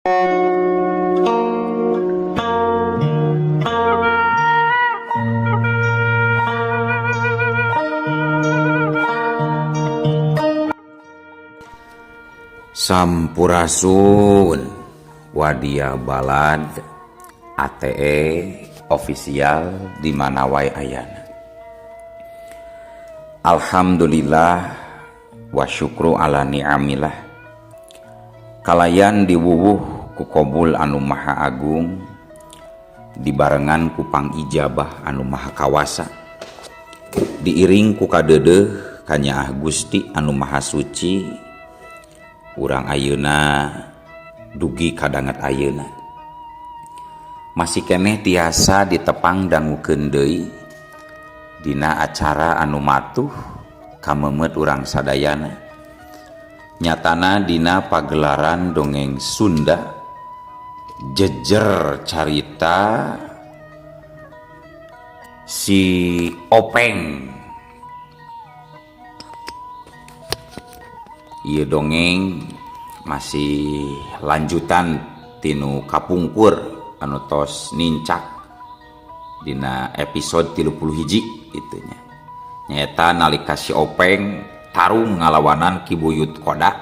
Sampurasun Wadia Balad ATE official di mana wae ayana. Alhamdulillah wa syukru ala ni'amillah. Kalayan diwuwuh ku kobul anu maha agung, dibarengan ku pangijabah anu maha kawasa, diiring ku kadeudeuh kanyaah Gusti anu maha suci. Urang ayeuna dugi kadanget ayeuna masih keneh tiasa ditepang dangukeun deui dina acara anu matuh kamemet urang sadayana, nyatana dina pagelaran dongeng Sunda jejer carita si Openg. Ieu dongeng masih lanjutan tinu kapungkur anu tos nincak dina episode 31 itunya. Nyaeta nalika si Openg tarung ngalawanan Ki Buyut Koda.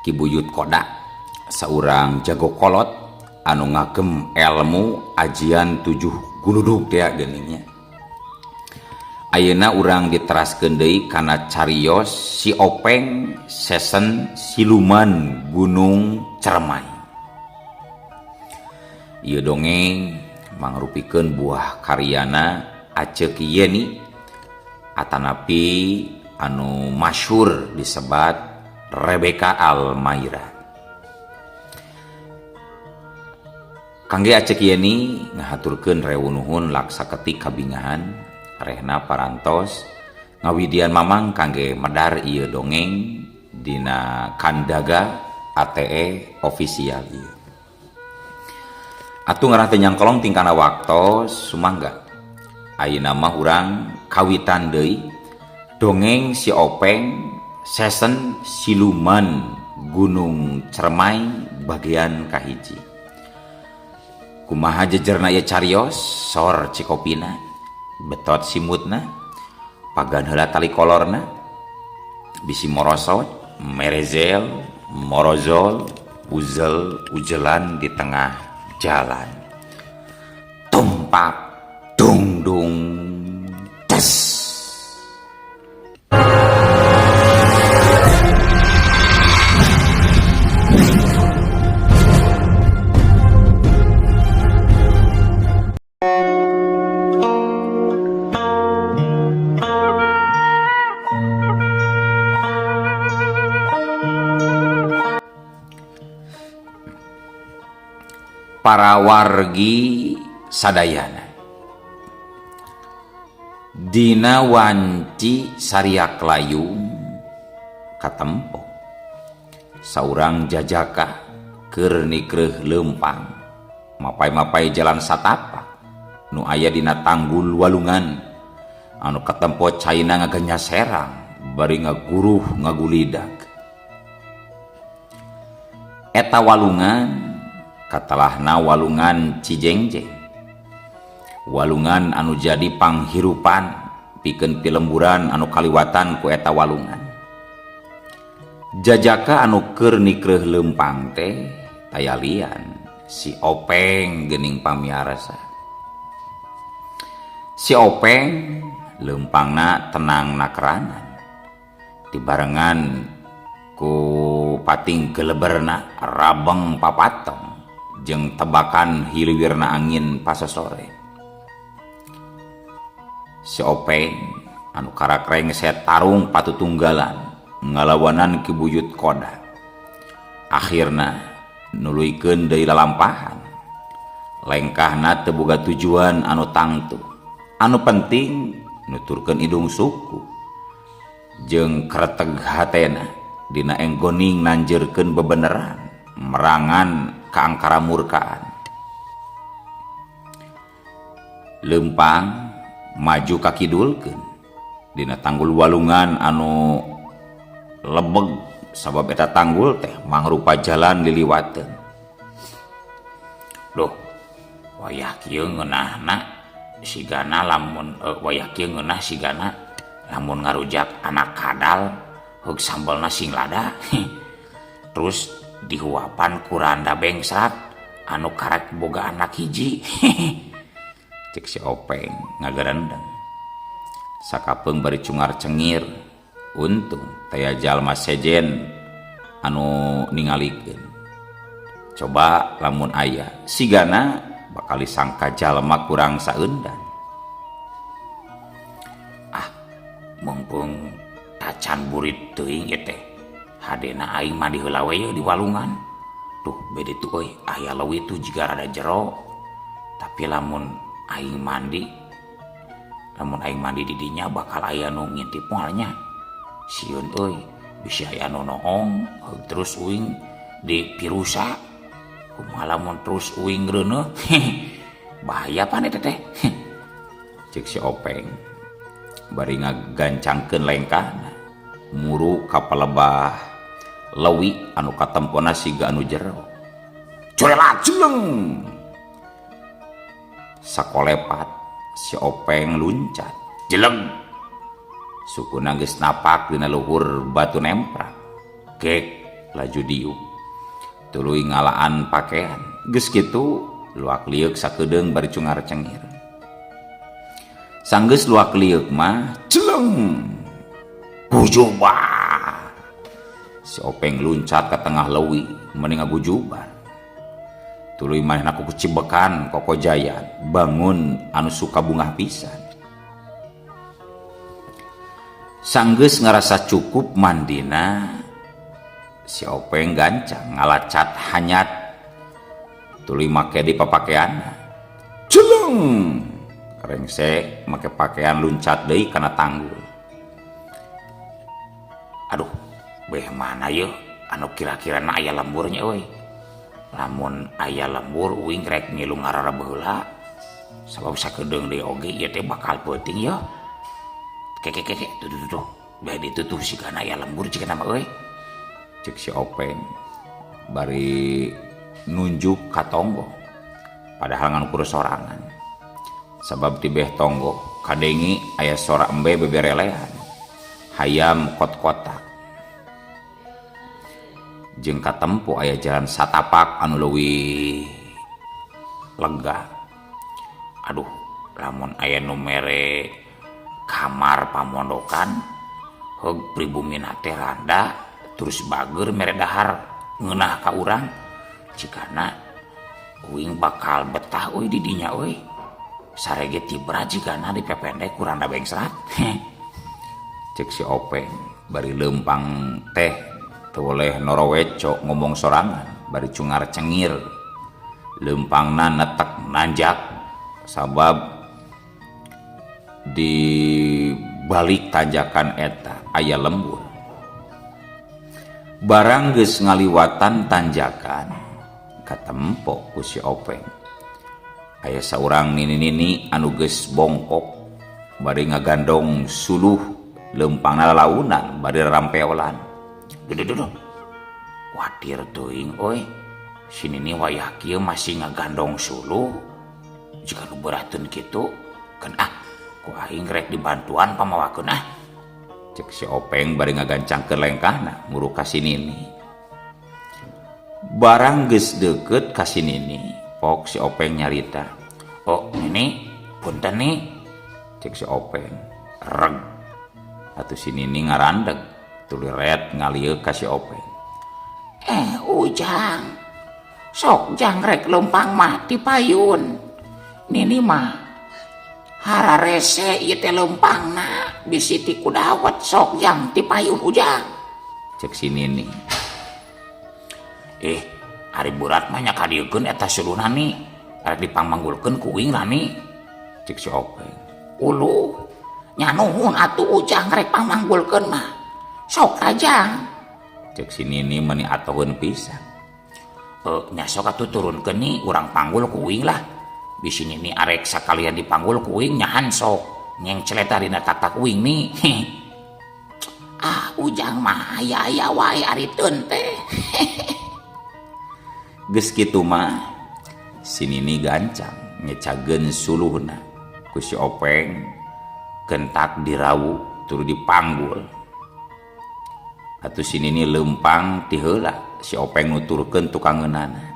Ki Buyut Koda saurang jago kolot anu ngagem elmu ajian 7 guludug teh geuningnya. Ayeuna urang diteraskeun deui kana carios si Openg sesen siluman Gunung Ceremai. Ieu dongeng mangrupikeun buah karyana Aceuk Yeni atanapi anu masyhur disebat Rebecca Almaira. Kangge Aceuk Yeni ngahaturkeun rewu nuhun laksa ketik kabingahan rehna parantos ngawidian mamang kangge medar ieu dongeng dina Kandaga ATE official ieu. Atuh ngarah teu nyangkolong tingkana waktos sumangga. Ayeuna mah urang kawitan deui dongeng si Openg sesen siluman Gunung Ceremai bagian kahiji. Kumaha jejerna ieu carios sor cikopina, betot simutna, pagan heula tali kolorna, bisi morosot, merezel, morozol, uzel, ujelan di tengah jalan. Tumpak, dung dung, tes. Para wargi sadayana dina wanci sariak layung katempo saurang jajaka keur nikreuh leumpang mapai-mapai jalan satapak nu aya dina tanggul walungan anu katempo caina ngagenya serang bari ngaguruh ngagulidag. Eta walungan katalahna walungan Cijengjeng, walungan anu jadi panghirupan pikeun pilemburan anu kaliwatan ku eta walungan. Jajaka anu keur nikreuh leumpang teh tayalian si Openg geuning pamiarsa. Si Openg leumpangna tenang nakeranan dibarengan ku pating geleberna rabeng papatong jeung tebakan hiliwirna angin pasosore. Si Openg anu karakreng set tarung patutunggalan ngalawanan Ki Buyut Koda, akhirna nuluykeun deui lalampahan. Lengkahna teu boga tujuan anu tangtu, anu penting nuturkeun idung suku jeung kreteg hatena dina enggoning nanjeurkeun bebeneran merangan kaangkara murkaan. Leumpang maju kakidulkeun dina tanggul walungan anu Lebeg sabab eta tanggul teh mangrupa jalan liliwateun. Duh, wayah kieu ngeunahna sigana lamun wayah kieu ngeunah sigana lamun ngarujak anak kadal heug sambelna sing lada. Terus dihuapan ku randa bengsrat anu karek boga anak hiji. Cek si Openg ngagarendeng. Sakapeung bari cungar cengir. Untung taya jalma sejen anu ningalikeun. Coba lamun aya sigana bakal disangka jalma kurang saeundan. Ah, mumpung tacan burit teuing ieu teh. Hadena aing mandi heula we di walungan. Tuh bede tuh euy, aya leuwih tuh jiga rada jero. Tapi lamun aing mandi di dinya bakal aya nu ngintip moal nya. Sieun euy, bisi aya nu noong terus uing dipirusa. Kumaha lamun terus uing reuneuh? Bahaya pan eta teh. Cek si Openg bari ngagancangkeun lengkahna muru ka palebah leuwi anu katempona siga anu jero. Corelat jeleng. Sakolepat si Openg luncat jeleng. Sukuna geus napak dina luhur batu nemprak. Gek laju diuk. Tuluy ngalaan pakaian. Geus kitu luak lieuk sakedeung bari cungar cengir. Sanggeus luak lieuk mah jeleng. Gujubar. Si Openg luncat ke tengah leuwi meni ngagujubar. Tuluy manehna kucibekan kokojayan bangun anu suka bungah pisan. Sanggeus ngarasa cukup mandina, si Openg gancang ngalacat hanyat tuluy make di papakeanna. Jeleng. Rengse make pakaian luncat deui kana tanggul. Aduh, beh mana yeuh anu kira-kirana aya lemburnya euy. Lamun aya lembur uing rek ngilu ngararab heula. Sabab sakedeung deui oge ieu teh bakal peuting yeuh. Keke keke tuh tuh tuh. Beh ditu tuh sigana aya lembur jigana mah euy. Cek si Openg bari nunjuk ka tonggoh. Padahal ngan ukur sorangan. Sabab ti beh tonggoh kadengi aya sora embe beberelehan. Hayam kot-kotak. Jeung katempo aya jalan satapak anu leuwih lega. Aduh, lamun aya nu mere kamar pamondokan heug pribumina teh randa terus bager mere dahar ngeunah ka urang, jigana uing bakal betah euy di dinya euy. Sarege tibra jigana dipepende ku randa bengsrat. Cek si Openg bari leumpang teh teu boleh noroweco ngomong sorangan bari cungar cengir. Leumpangna netek nanjak sabab di balik tanjakan eta aya lembur. Barang geus ngaliwatan tanjakan katempo ku si Openg. Aya saurang nini-nini anu geus bongkok bari ngagandong suluh leumpangna lalaunan bari rampeolan. Duh duh duh. Watir teuing euy. Si nini wayah kieu masih ngagandong suluh. Jika nu beurateun kitu, keun ah ku aing rek dibantuan pamawakeun ah. Cek si Openg bari ngagancangkeun lengkahna muru ka si nini. Barang geus deukeut ka si nini, pok si Openg nyarita. Oh, nini, punten nih. Cek si Openg. Reg. Atuh si nini ngarandeg, tuluy ret ngalieuk ka si Openg. Ujang. Sok jang rek leumpang mah ti payun. Nini mah hararese ieu teh leumpangna bisi ti kudawet, sok jang ti payun Ujang. Cek si nini. Ari berat mah nya kadieukeun eta suluhna ni. Rek dipangmanggulkeun ku uing lah ni. Cek si Openg. Uluh, nya nuhun atuh Ujang rek pangmanggulkeun mah. Sok rajang. Cek si nini meni atoheun pisan. Nya sok atuh turunkeun ni urang panggul ku uing lah. Bisi nini arek sakalian dipanggul ku uing nyahan sok. Nyengceleta dina tatak uing ni. Ah, Ujang mah aya-aya wae ari teun teh. Geus kitu mah si Nini gancang ngecageun suluhna ku si Openg kentak dirawu tuluy dipanggul. Atuh si Nini leumpang ti heula si Openg nuturkeun tukangeunana.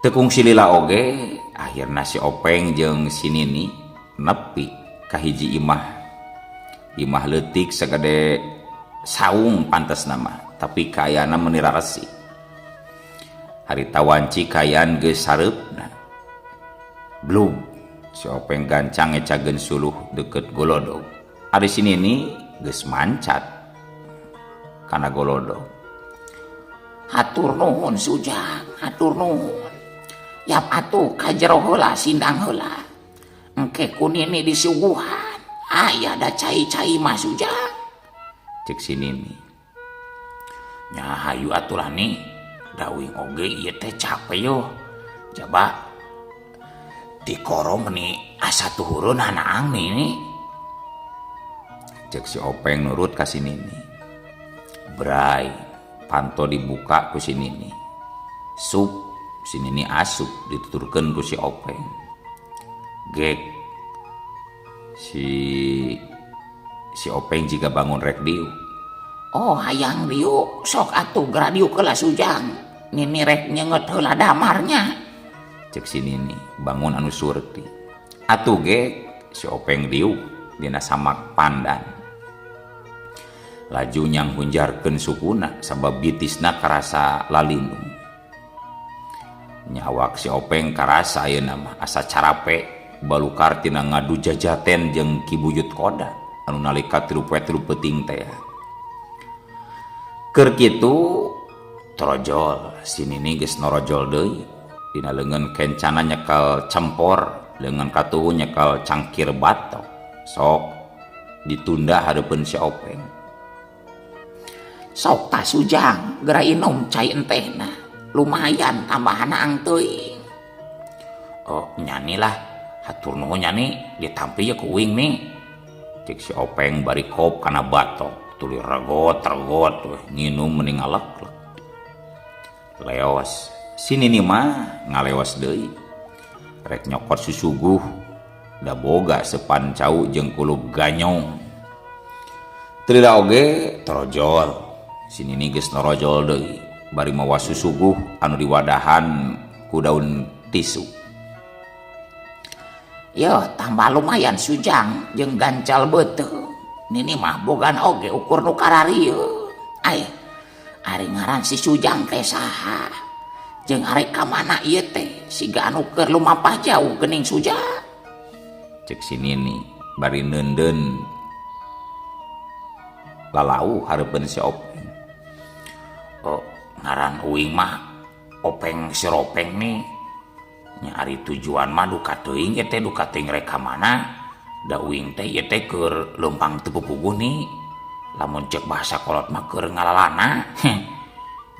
Teu kungsi lila oge akhirna si Openg jeung si Nini nepi ka hiji imah. Imah leutik sagede saung pantasna mah, tapi kaayana meuni raresi. Harita wanci kaayaan geus sareupna. Blug si Openg gancang ngecageun suluh deukeut golodog. Ari si Nini geus mancat kana golodog. Hatur nuhun Sujang, hatur nuhun. Yap atuh ka jero heula sindang heula. Engke ku Nini disuguhan. Aya da cai-cai mah Sujang. Cek si Nini. Nya hayu atuh lah nih. Da uing oge ieu teh capek yo. Jaba tikoro meni asa tuhurun hanaang nih. Cek si Openg nurut ka si Nini. Bray, panto dibuka ku si Nini. Sup si Nini asup dituturkeun ku si Openg. Gek si Openg jiga bangun rek diuk. Oh hayang diuk, sok atuh geura diuk heula Sujang. Nini rek nyenget heula damarnya. Cek si Nini bangun anu surti. Atuh gek si Openg diuk dina samak pandan. Laju nyanghunjarkeun sukuna sabab bitisna karasa lalindung. Nyawak si Openg karasa ayeuna mah asa carape balukar tina ngadu jajaten jeung Ki Buyut Koda anu nalika 3 poe 3 peuting teh. Keur kitu torojol si Nini geus norojol deui dina leungeun kencana nyekel cempor, leungeun katuhu nyekel cangkir batok. Sok ditunda hareupeun si Openg. Sok tah Sujang geura inum cai entehna. Lumayan tambahan ang teuing. Oh nyani lah, hatur nuhun nyani ditampi ye ku uing nih. Cek si Openg bari kop kana batok, tuluy regot-regot weh nginum meni ngalek-lek. Leos, si Nini mah ngaleos deui. Rek nyokot susuguh, da boga sepan cau jeung kulub ganyong. Teu lila oge torojol, si Nini geus norojol deui bari mawa susuguh anu diwadahan ku daun tisu. Yo tambah lumayan Sujang jeung gancal beuteung. Nini mah bogan oge ukur nu kararieu. Ai, ari ngaran si Sujang teh saha? Jeung arek ka mana ieu teh? Siga anu keur lumampah jauh geuning Sujang. Cek si Nini bari neundeun lalau hareupeun si Openg. Oh, ngaran uing mah Openg si Ropeng nih. Nya ari tujuan mah duka teuing ieu teh, duka teuing rek ka mana? Da uing teh ieu teh keur leumpang teu pupuguh nih. Lamun cek bahasa kolot mah keur ngalalana.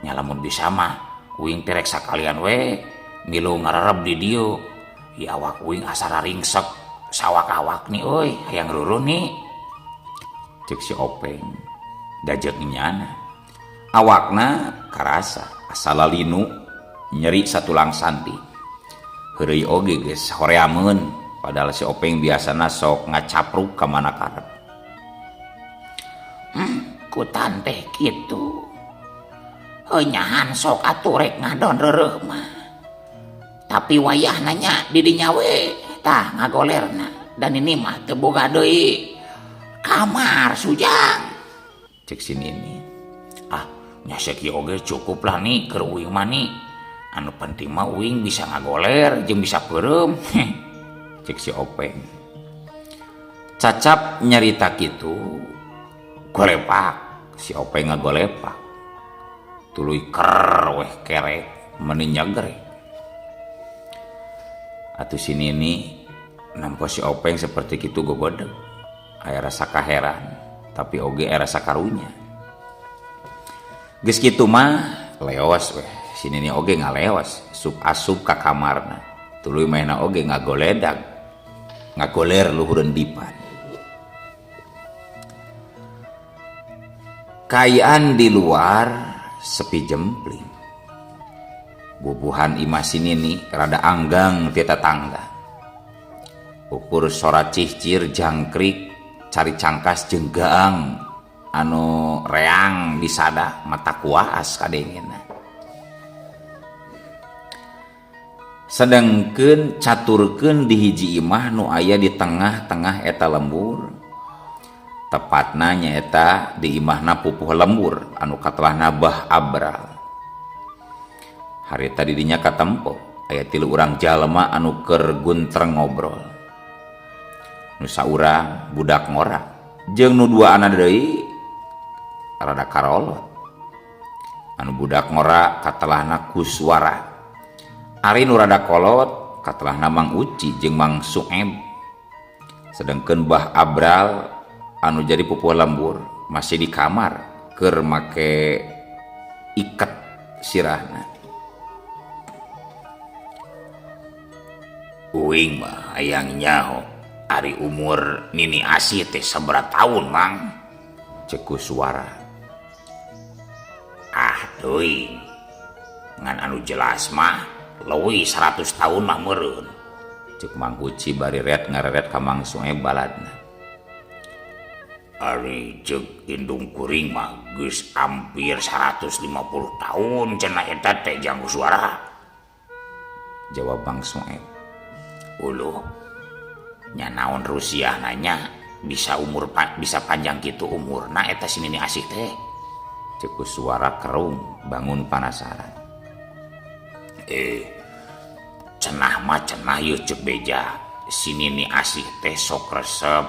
Nya lamun bisa mah uing teh rek sakalian we milu ngarareb di dieu. Ieu awak uing asa raringsek sawak-awak nih euy, hayang rurun nih. Cek si Openg dajeg nyana. Awakna karasa asa lalinu nyeri satulang santi. Heureuy oge geus horeameun padahal si Openg biasana sok ngacapruk ka mana karep. Kutan teh kitu. Heuh nyahan sok atuh rek ngadon reureuh mah. Tapi wayahna nya di dinya we tah ngagolerna. Dan ini mah teu boga deui kamar Sujang. Cek si Nini. Ah, nya sakieu oge cukup lah nih keur uing mah nih. Anu penting mah uing bisa ngagoler jeung bisa peureum. Cek si Openg. Cacap nyarita kitu golepak, si Openg ngagolepak. Tuluy ker weh kerek meni nyagrek. Atuh si Nini nampo si Openg seperti kitu gogodeg. Aya rasa kaheran, tapi oge aya rasa karunya. Geus kitu mah leos weh. Si Nini oge ngaleos, sup asup ka kamarna. Tuluy mainna oge ngagoledag, ngagoler luhureun dipan. Kaayaan di luar sepi jempling. Bubuhan imah si Nini rada anggang ti tatangga. Ukur sora cihcir jangkrik cari cangkas jeung gaang anu reang disada mata kuas kadengena. Sedangkeun caturkeun di hiji imah nu aya di tengah-tengah eta lembur. Tepatna nyaeta di imahna pupuh lembur anu katelahna Bah Abral. Harita di dinya katempo aya tilu urang jalma anu keur guntreng ngobrol. Nu saurang budak ngora jeung nu duaana deui rada karolot. Anu budak ngora katelahna Kuswara. Ari nu rada kolot katelahna Mang Uci jeung Mang Sueb. Sedangkeun Bah Abral anu jadi pupuh lembur masih di kamar keur make iket sirahna. Uing mah hayang nyaho ari umur Nini Asih teh sabaraha taun Mang? Cek Kuswara. Ah teuing ngan anu jelas mah leuwih 100 tahun mah meureun. Cek Mang Uci bari ret ngareret ka Mang Sueb baladna. Ari ceuk indung kuring mah geus hampir 150 tahun cenah eta teh jang Kuswara. Jawab Mang Sueb. Uluh nya naon Rusiah nanya bisa umur bisa panjang kitu umurna eta si Nini Asih teh. Cek Kuswara kerung bangun panasaran. Cenah mah cenah yeuh ceuk beja si Nini Asih teh sok resep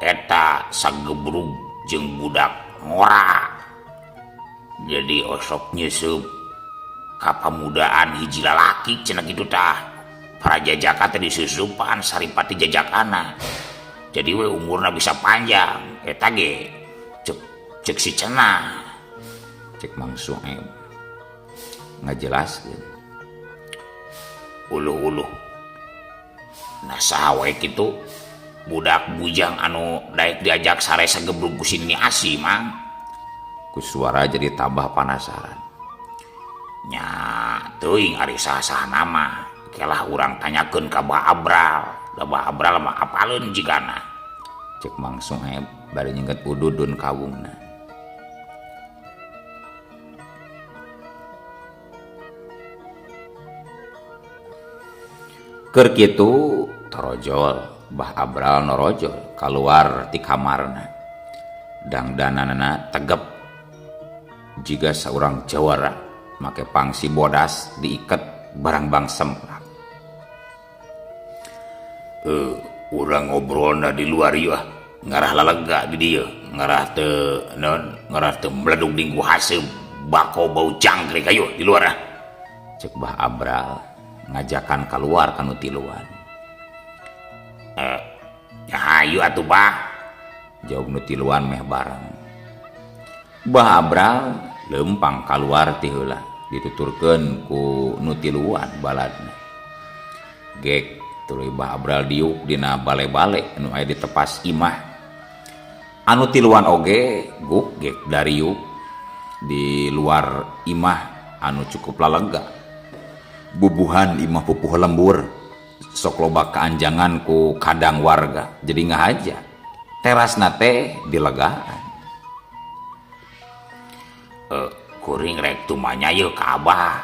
eta sagebrug jeung budak ngora. Jadi osok nyeuseub ka pamudaan hiji lalaki cenah kitu tah. Para jajaka teh disusupan saripati jajakana. Jadi we umurna bisa panjang eta ge cek si cenah. Cek Mang Sueb ngajelaskeun. Uluh-uluh. Nah saha wae kitu budak bujang anu daek diajak sare sagebrug ku si Nini Asih Mang. Kuswara jadi tambah panasaran. Nya teuing ari saha-saha nama. Kelah urang tanyakeun ka Bah Abral. Da Bah Abral mah apaleun jigana. Cek Mang Sueb bari nyengket ududun kawungna. Keur kitu torojol Bah Abral norojol kaluar ti kamarna. Dangdananana tegep jiga saurang jawara make pangsi bodas diiket barang-bang semplak. Urang ngobrolna di luar ieu ah, ngarah lalega di dieu, ngarah teu naon, ngarah teu meledug dingku haseum bako bau jangkrik ayo di luar ah. Cek Bah Abral ngajakan keluar kanu tiluan. Ya hayu atuh Bah, jawab nu tiluan meh bareng. Bah Abral leumpang kaluar ti heula dituturkeun ku nu tiluan baladna. Gek tuluy Bah Abral diuk dina bale-bale nu aya di tepas imah. Anu tiluan oge guk gek dariuk di luar imah anu cukup lalega. Bubuhan imah pupuh lembur sok loba kaanjangan ku kadang warga jadi ngahaja terasna teh dilegaan. Kuring rek tumanya yeuh ka Abah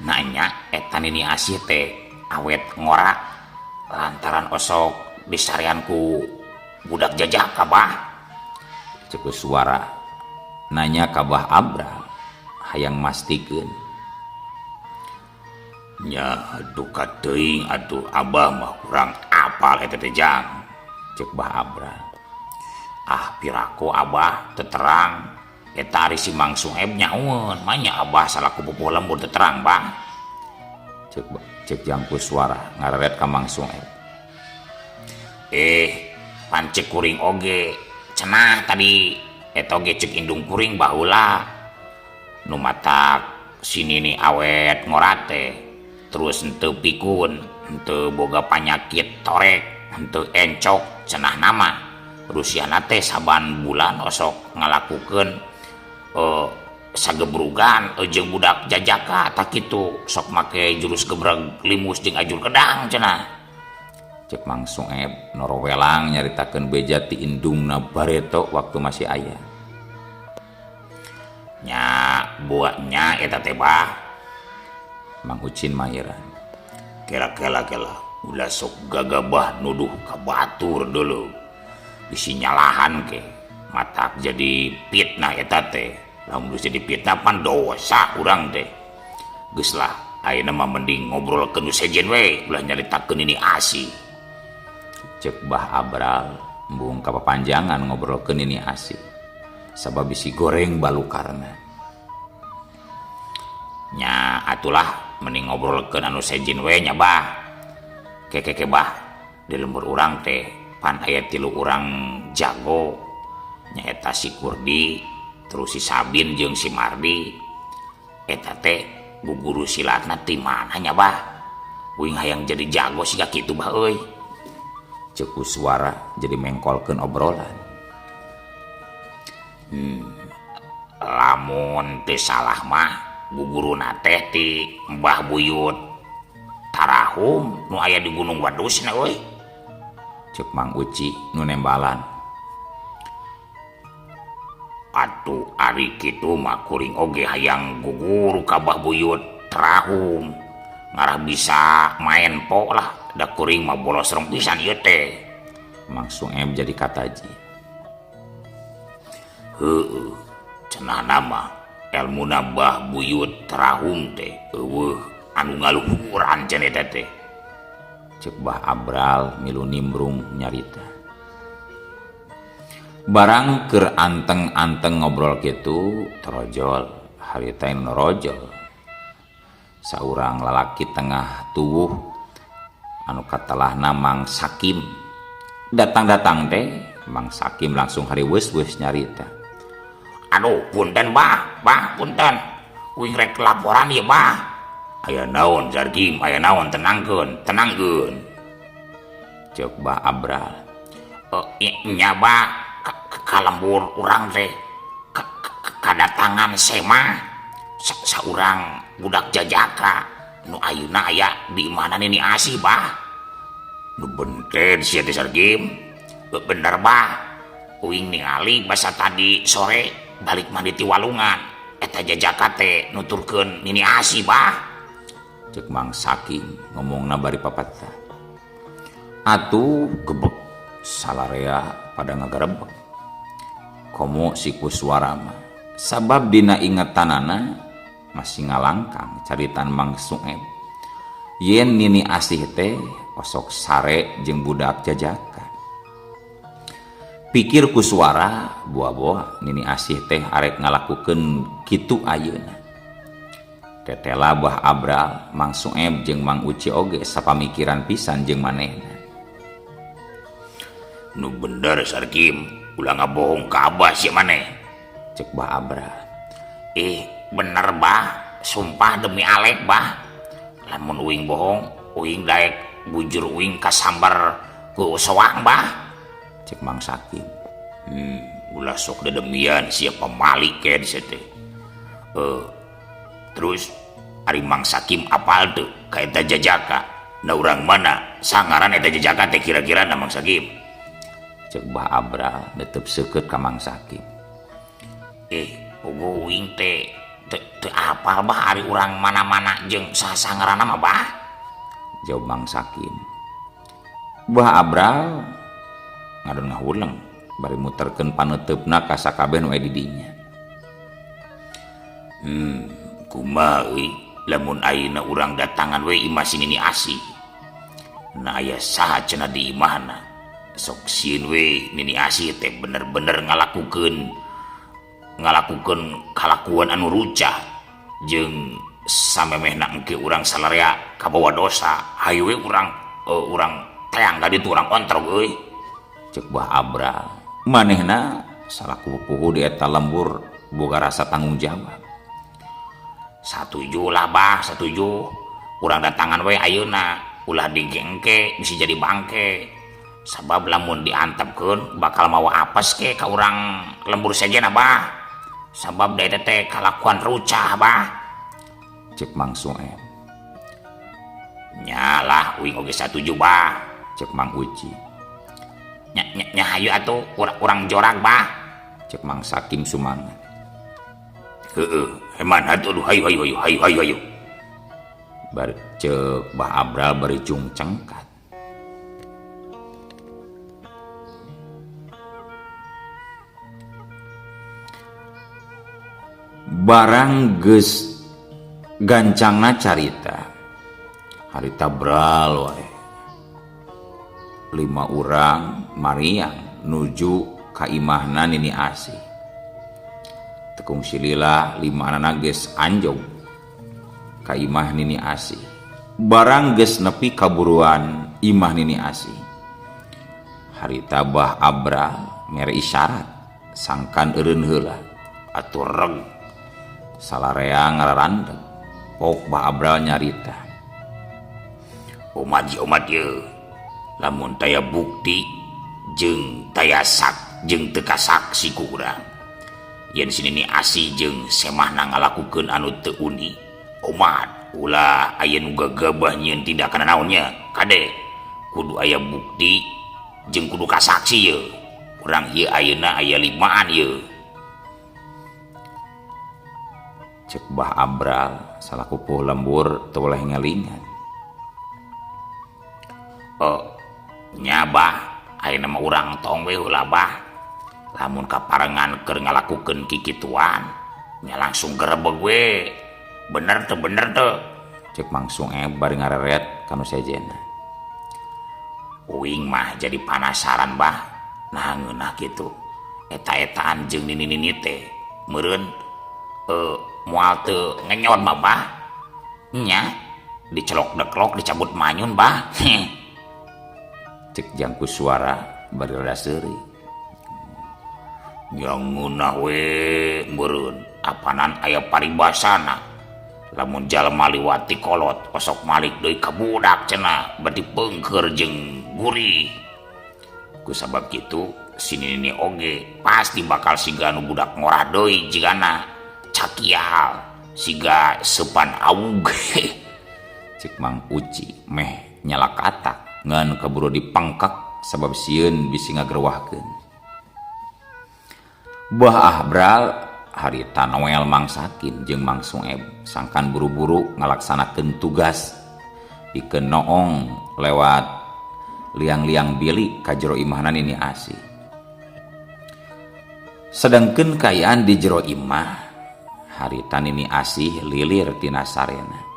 nanya eta Nini Asih teh awet ngora lantaran osok disarean ku budak jajak Abah. Cek suara nanya ka Bah Abral hayang mastikeun. Nya duka teuing atuh Abah mah kurang apal eta teh jang. Cek Bah Abral. Ah piraku Abah teterang eta ari si Mang Sueb nyaun manya Abah salaku pupuh lembur teterang Bah. Cek jangku suara ngareret ka Mang Sueb. Pan cek kuring oge cenah tadi eta oge cek indung kuring baheula nu matak si Nini awet ngorate terus henteu pikun henteu boga panyakit torek henteu encok cenah nama Rusiana teh saban bulan osok ngalakukeun sagebrugan jeung budak jajaka tak kitu sok make jurus gebreg limus jeung ajur kedang cenah. Cek Mang Sueb norowelang nyaritakeun beja ti indungna bareto waktu masih aya. Nya buatnya eta teh bah. Mang Ucin mahiran. Kela-kela kela ulah sok gagabah nuduh ka batur dulu bisi nyalahan ke matak jadi fitnah eta teh. Lamun geus jadi fitnah pan dosa urang teh. Geus lah ayeuna mah mending ngobrolkeun nu sejen we ulah nyaritakeun Nini Asih. Cek Bah Abral embung kapapanjangan ngobrolkeun Nini Asih sabab bisi goreng balukarna. Nya atulah mending ngobrolkeun anu sejen we nya bah. Kekeke bah di lembur urang teh pan aya 3 urang jago nyaeta si Kurdi terus si Sabin jeung si Mardi. Eta teh guru silatna ti mana nya bah? Uing hayang jadi jago siga kitu bah euy. Cek suara jadi mengkolkeun obrolan. Lamun teu salah mah guguruna teh ti Mbah Buyut Tarahum nu aya di Gunung Wadusna euy. Cek Mang Uci nu nembalan. Atuh ari kitu mah kuring oge hayang guguru ka Mbah Buyut Tarahum ngarah bisa main po lah da kuring mah bolos rong pisan ieu teh. Mang Sueb jadi kataji. Heueuh cenah mah elmuna Mbah Buyut Tarahum teh eueuh anu ngaluhuran cenah eta teh. Cek Bah Abral milu nimbrung nyarita. Barang keur anteng-anteng ngobrol kitu torojol harita nu norojol. Saurang lalaki tengah tuwuh anu katelahna Mang Sakim. Datang-datang teh Mang Sakim langsung hariweus-weus nyarita. Aduh punten bah, bah punten. Uing rek laporan ieu bah. Aya naon Zargim, aya naon, tenangkeun, tenangkeun. Cek Bah Abral. Nya bah, ka lembur urang teh kadatangan sema saurang budak jajaka nu ayeuna aya di imahna Nini Asih bah. Nu benten sia teh Sargim. Bener bah. Uing ningali basa tadi sore balik mandi ti walungan eta jajaka teh nuturkeun Nini Asih bah. Cek Mang Sakim ngomongna bari papatah. Atuh gebek salarea pada ngagarebek. Komo si Kuswara mah sabab dina ingetanana masih ngalangkang caritan Mang Sueb yen Nini Asih teh osok sare jeung budak jajaka. Pikir Kuswara buah-buah Nini Asih teh arek ngalakukeun kitu ayeuna. Tetela Bah Abral, Mang Sueb jeung Mang Uci oge sapamikiran pisan jeung manehna. Nu bener Sarkim, ulah ngabohong ka abah sia maneh. Cek Bah Abral. Bener bah, sumpah demi Alek bah. Lamun uing bohong, uing daek bujur uing kasambar ku soang bah. Cek Mang Sakim. Ulah sok dedemian sia pamalik ke di situ. Terus ari Mang Sakim apal teu ka eta jajaka? Na urang mana sangaran eta jajaka teh kira-kira na Mang Sakim? Cek Bah Abral netep seukeut ka Mang Sakim. Puguh uing teh teu apal bah ari urang mana-mana jeung saha sangaranna mah bah. Jawab Mang Sakim. Bah Abral ngadon ngahuleng bari muterkeun paneuteup-na ka sakabeh nu aya di dinya. Kumaha euy lamun ayeuna urang datangan we imah si Nini Asih. Na aya saha cenah di imahna. Sok sieun we Nini Asih teh bener-bener ngalakukeun kalakuan anu rucah jeung samemehna engke urang salarea kabawa dosa. Hayu we urang teang ka ditu urang ontrog euy. Cek Bah Abral. Manehna salaku puhu di eta lembur boga rasa tanggung jawab. Satuju lah bah, satuju. Urang datangan we ayeuna, ulah digengke bisa jadi bangke. Sabab lamun diantepkeun bakal mawa apes ke ka urang lembur sejen Abah. Sabab da eta teh kalakuan rucah Abah. Cek Mang Sueb. Nya lah uing oge satuju Bah. Cek Mang Uci. Nya nya, nya hayu atuh urang jorag Bah. Cek Mang Sakim sumangat. Heeh, heman atuh hayu hayu hayu hayu hayu hayu. Bar cek Bah Abral bari jung cengkat. Barang geus gancangna carita harita bral wae 5 urang mariang nuju ka imahna Nini Asih. Tekung silila 5 anana geus anjog ka imah Nini Asih. Barang geus nepi kaburuan imah Nini Asih. Harita Bah Abral mere isyarat sangkan eureun heula atuh reg salarea ngararandeg. Pok Bah Abral nyarita. Omat ye omat ye lamun taya bukti jeung taya sak jeung teu kasaksi ku urang. Yen si Nini Asih jeung semahna ngalakukeun anu teu uni, omat ulah aya nu gagabah nyieun tindakan naonnya. Kade kudu aya bukti jeung kudu kasaksi ye. Urang ieu ayeuna aya 5an ye. Cek Bah Abral salaku puh lembur teu boleh ngelingan. Oh, nya Bah, ayeuna mah urang tong we heula Bah. Lamun kaparengan keur ngalakukeun kikituan, nya langsung gerebeg we. Bener teu bener teu? Cek Mang Sueb bari ngareret ka nu sejenna. Uing mah jadi panasaran Bah. Nah ngeunah kitu. Eta-etaan jeung nini-nini teh meureun moal teu ngenyot mah Bah. Nya dicelok deklok dicabut manyun Bah. Cek jangku suara bari rada seuri. Nya ngeunah we meureun apanan aya paribasana. Lamun jalma liwat ti kolot osok malik deui ka budak cenah bari peungkeur jeung gurih. Ku sabab kitu si nini oge pasti bakal siga nu budak ngorah deui jigana cakial siga seupan awug. Cek Mang Uci meh nyalakatak ngan kaburu dipangkak sabab sieun bisi ngagerwahkeun. Bah Abral harita Noel Mang Sakin jeung Mang Sueb sangkan buru-buru ngalaksanakeun tugas pikeun noong lewat liang-liang bilik ka jero imahna Nini Asih. Sedangkeun kaayaan di jero imah harita Nini Asih lilir tina sarena.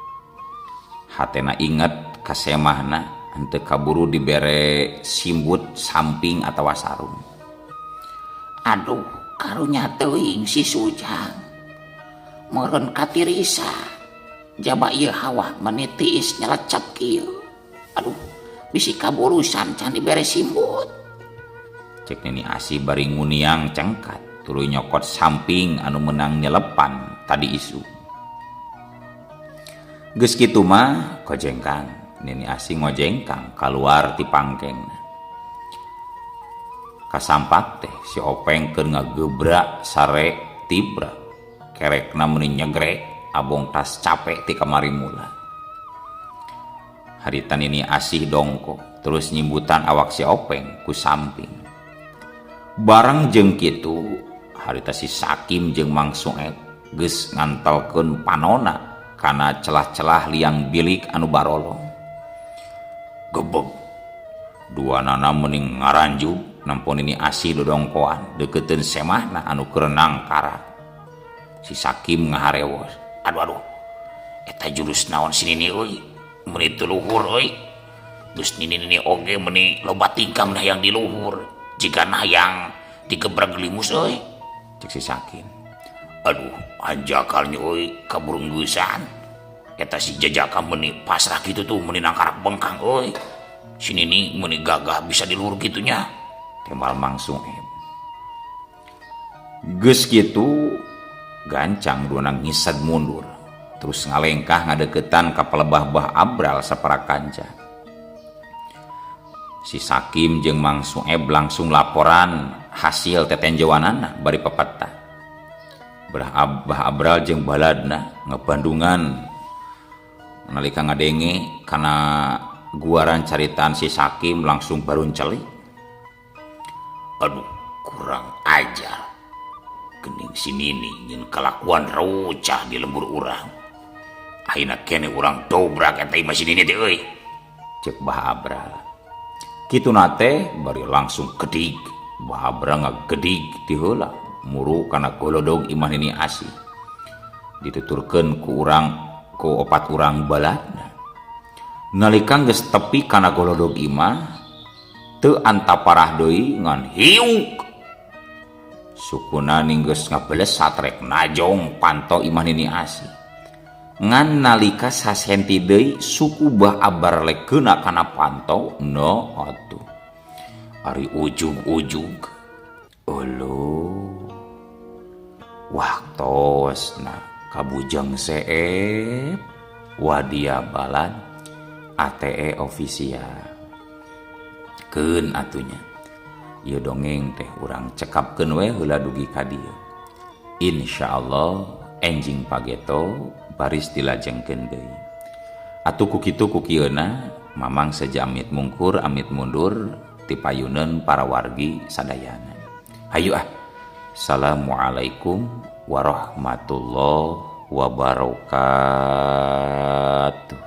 Hatena inget ka semahna henteu kaburu dibere simbut samping atawa sarung. Aduh, karunya teuing si Sujang. Meureun katirisa. Jaba ieu hawa meni tiis nyelecep kieu. Aduh, bisi kaburusan can dibere simbut. Cek Nini Asih bari nguniang cengkat tuluy nyokot samping anu meunang nyelepan tadi isu. Geus kitu mah kojengkang. Nini Asih ngojengkang kaluar ti pangkengna. Kasampak teh si Openg keur ngagebrak sare tibra. Kerekna meuni nyegrek abong tas capek ti kamari mula. Harita Nini Asih dongko terus nyimbutan awak si Openg ku samping. Bareng jeung kitu harita si Sakim jeung Mang Sueb geus ngantelkeun panona kana celah-celah liang bilik anu barolong. Gebeg dua nana mending ngaranjub nampon Nini Asih dodongkoan deketeun semahna anu keur nangkarak. Si Sakim ngaharewos. Aduh aduh, eta jurus naon si Nini euy, meuni teu luhur euy. Geus Nini Nini oge meuni loba tingkah mun hayang di luhur, jigana hayang digebreg limus euy. Cek si Sakim. Aduh, hanjakalnya euy kaburunggeusan. Eta si jajaka meuni pasrah kitu tuh meuni nangkarak bengkang euy. Si Nini meuni gagah bisa di luhur kitunya. Tembal Mang Sueb. Geus kitu gancang duana ngised mundur. Terus ngalengkah ngadeukeutan ka palebah Bah Abral sapara kanca. Si Sakim jeung Mang Sueb langsung laporan hasil tetenjoanana bari pepetah. Bah Abral jeung baladna ngebandungan nalika ngadenge kana guaran caritaan si Sakim langsung baruncelik. Aduh, kurang ajar. Gening si Nini nyeun kalakuan rocah di lembur urang. Ayeuna kene urang dobrak eta imah si Nini teh euy. Cek Bah Abral. Kituna teh bari langsung gedig. Bah Abral ngagedig ti heula muru kana golodog imah Nini Asih. Dituturkeun ku urang ku opat urang baladna. Nalika geus tepi kana golodog imah teu antaparah deui ngan hiuk. Sukuna geus ngabelesat rek najong panto imah Nini Asih. Ngan nalika sasenti deui suku Bah Abar lek keuna kana panto no atuh. Ari ujug-ujug. Euleuh. Waktosna kabujeng seep wadia balad ATE official. Keun atunya. Ieu dongeng teh urang cekapkeun we heula dugi ka dieu. Insyaallah enjing pageto baris dilajengkeun deui. Atuh ku kitu ku kieuna Mamang seja amit mungkur amit mundur ti payuneun para wargi sadayana. Hayu ah. Assalamualaikum warahmatullahi wabarakatuh.